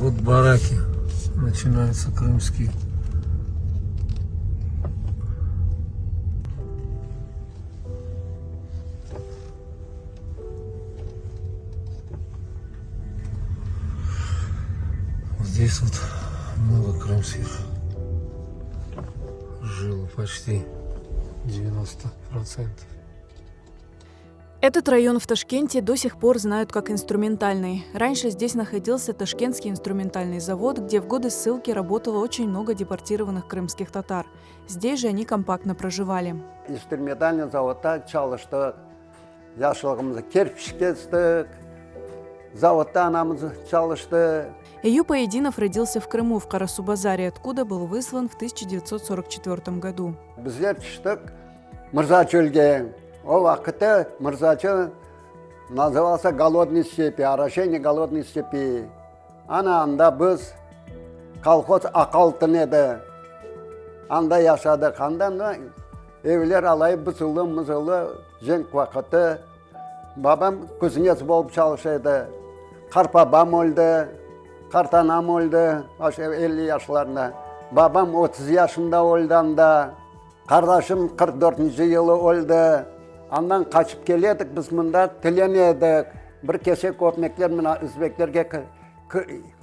Вот бараки. Начинаются крымские. Вот здесь вот много крымских жило, почти 90%. Этот район в Ташкенте до сих пор знают как инструментальный. Раньше здесь находился Ташкентский инструментальный завод, где в годы ссылки работало очень много депортированных крымских татар. Здесь же они компактно проживали. İnstrumentalnıy zavodda çalıştıq, yaşlığımızda kerpiç kestik, zavodda anamız çalıştı. Эюп Аединов родился в Крыму, в Карасу-Базаре, откуда был выслан в 1944 году. Bizler tüştik Mırzaçölge. O vaqıtta Mırzaçöl nazıvalsa Golodnıy stepi, Орошение Голодной stepi. Ana anda biz, kolhoz Aqaltın edi, anda yaşadıq. Andan evler alay buzuldı-muzuldı, cenk vaqıtı. Babam kuznets bolıp çalışa edi. Qartbabam öldi, qartanam öldi, 50 yaşlarında. Babam 30 yaşında öldi anda. Qardaşım 44-nci yılı öldi. Andan qaçıp kele edik biz mında, tilene edik. Bir kesek ötmekler mına özbeklerge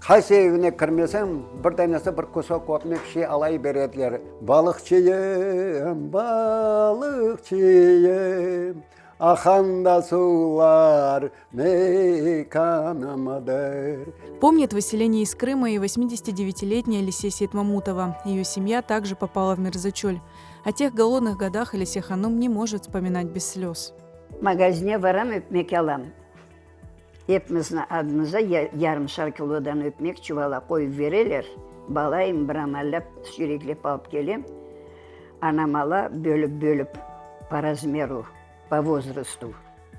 qaysı evine kirmeseñ, bir danesi bir kusok ötmek şey alay bere ediler. Balıqçıyım, balıqçıyım. Aqanda suvlar meykanımdır. Помнит выселение из Крыма и 89-летняя Алисе Сейтмамутова. Ее семья также попала в Мирзачуль. О тех голодных годах Алисе Ханум не может вспоминать без слез. Magazine varam, ötmek alam. Epimizni adımıza yarımşar kilodan ötmek çuvala qoyıp bereler. Balayım, bir amallap, süyreklep alıp kelem. Anam ala, bölüp-bölüp, po razmeru, po vozrastu.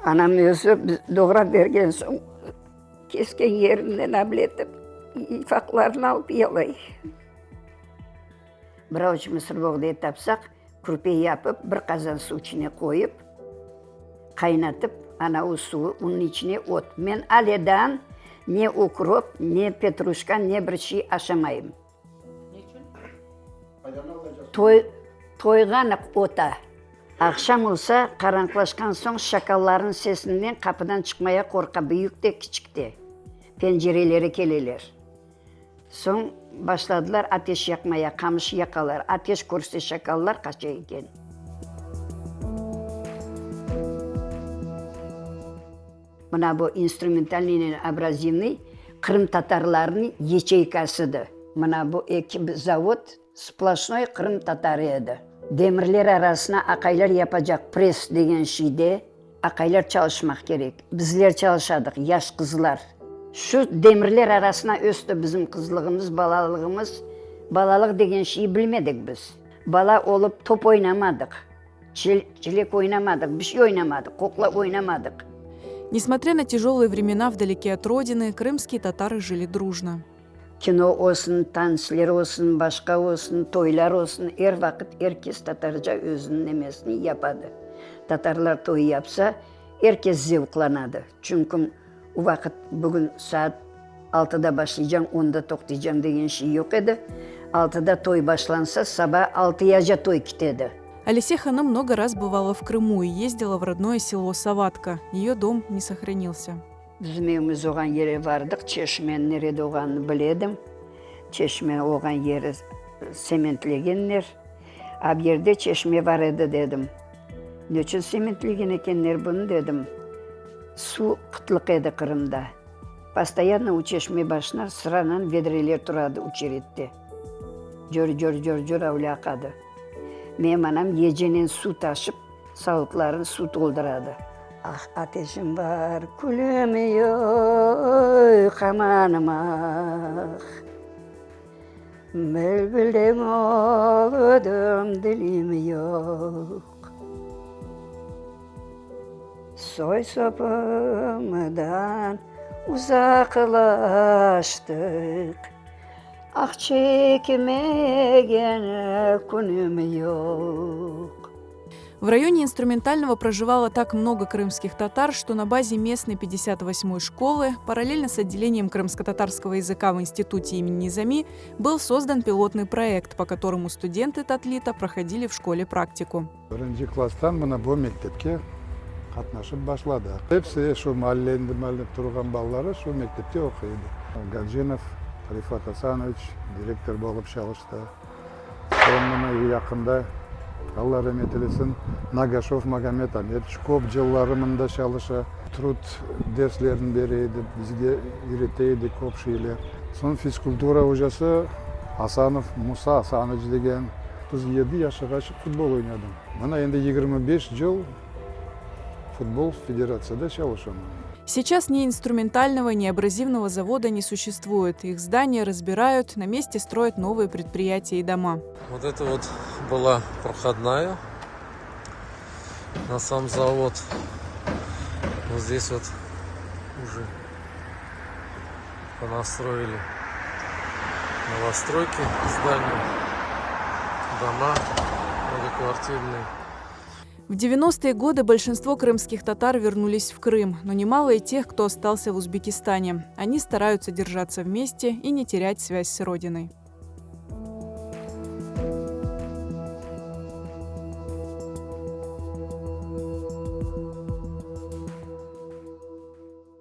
Anam özü doğrap bergen soñ, kesken yerinden abletip, ifaqlarını alıp yalay. Bir avuç mısırboğday tapsaq, kürpe yapıp, bir qazan suv içine qoyıp, qaynatıp, ana o suvı, onıñ içine ot. Men ale daa ne ukrop, ne petruşka, ne bir şey aşamayım. Toy, toyğanıq ota. Aqşam olsa, qaranqlaşqan soñ şakallarnıñ sesinden qapıdan çıqmaya qorqa büyük de, kiçik de. Pencerelere keleler. Soñ başladılar ateş yaqmaya, qamış yaqalar. Ateş körse şakallar qaça eken. Mına bu instrumentalnıy abrazivnıy qırımtatarlarnıñ yaçeykasıdı. Mına bu eki zavod sploşnoy qırımtatarı edi. Demirler arasına aqaylar yapacaq press degen şeyde aqaylar çalışmaq kerek. Bizler çalışadıq, yaş qızlar. Şu demirler arasına östi bizim qızlığımız, balalığımız. Balalıq degen şeyi bilmedik biz. Bala olıp top oynamadıq. Çelek oynamadıq, bir şey oynamadıq, qoqla oynamadıq. Несмотря на тяжелые времена вдалеке от родины, крымские татары жили дружно. Kino olsun, tantsler olsun, başqa olsun, toylar olsun, er vaqıt er kes tatarca özüniñ nemesini yapadı. Tatarlar toy yapsa, er kes zevqlanadı. Çünki o vaqıt bugün saat altıda başlaycañ, onda toqtaycañ degen şey yoq edi. Altıda toy başlansa, saba altıyaca toy kitedi. Alise hanım много раз бывала в Крыму и ездила в родное село Саватка. Ее дом не сохранился. Bizim evimiz olğan yere bardıq, çeşmeniñ nerede olğanını bile edim. Çeşme olğan yeri sementlegenler. A bu yerde çeşme bar edi, dedim. Ne içün sementlegen ekenler bunı, dedim. Suv qıtlıq edi Qırımda. Postoyanno o çeşme başına sıranan vedreler turadı uçerette. Cör-cör-cör-cör avle aqadı. Menim anam yecenen suv taşıp, savutlarını suv toldıradı. Ah, ateşim bar, külüm yoq, amanım ah. Bülbülden oldım, dilim yoq. Soy-sopumdan uzaqlaştıq, Ah çekmegen künüm yoq. В районе инструментального проживало так много крымских татар, что на базе местной 58-й школы, параллельно с отделением крымско-татарского языка в институте имени Низами, был создан пилотный проект, по которому студенты Татлита проходили в школе практику. Birinci klasstan mına bu mektepke qatnaşıp başladıq. Episi şu maallende maallede turğan balaları şu mektepte oquy edi. Gacinov Refat Asanoviç direktor bolıp çalıştı. Soñ mına yaqında, Alla ramet eylesin, Nagaşov Magomed Ametoviç köp yılları mında çalışa. Trud derslerini bere edi, bizge üyrete edi köp şeyler. Soñ fizkultura ocası Asanov Musa Asanoviç degen. 37 yaşığaçıq futbol oynadım. Mına endi 25 yıl futbol federatsiyada çalışam. Сейчас ни инструментального, ни абразивного завода не существует. Их здания разбирают, на месте строят новые предприятия и дома. Вот это вот была проходная на сам завод. Вот здесь вот уже понастроили новостройки, здания, дома многоквартирные. В 90-е годы большинство крымских татар вернулись в Крым, но немало и тех, кто остался в Узбекистане. Они стараются держаться вместе и не терять связь с родиной.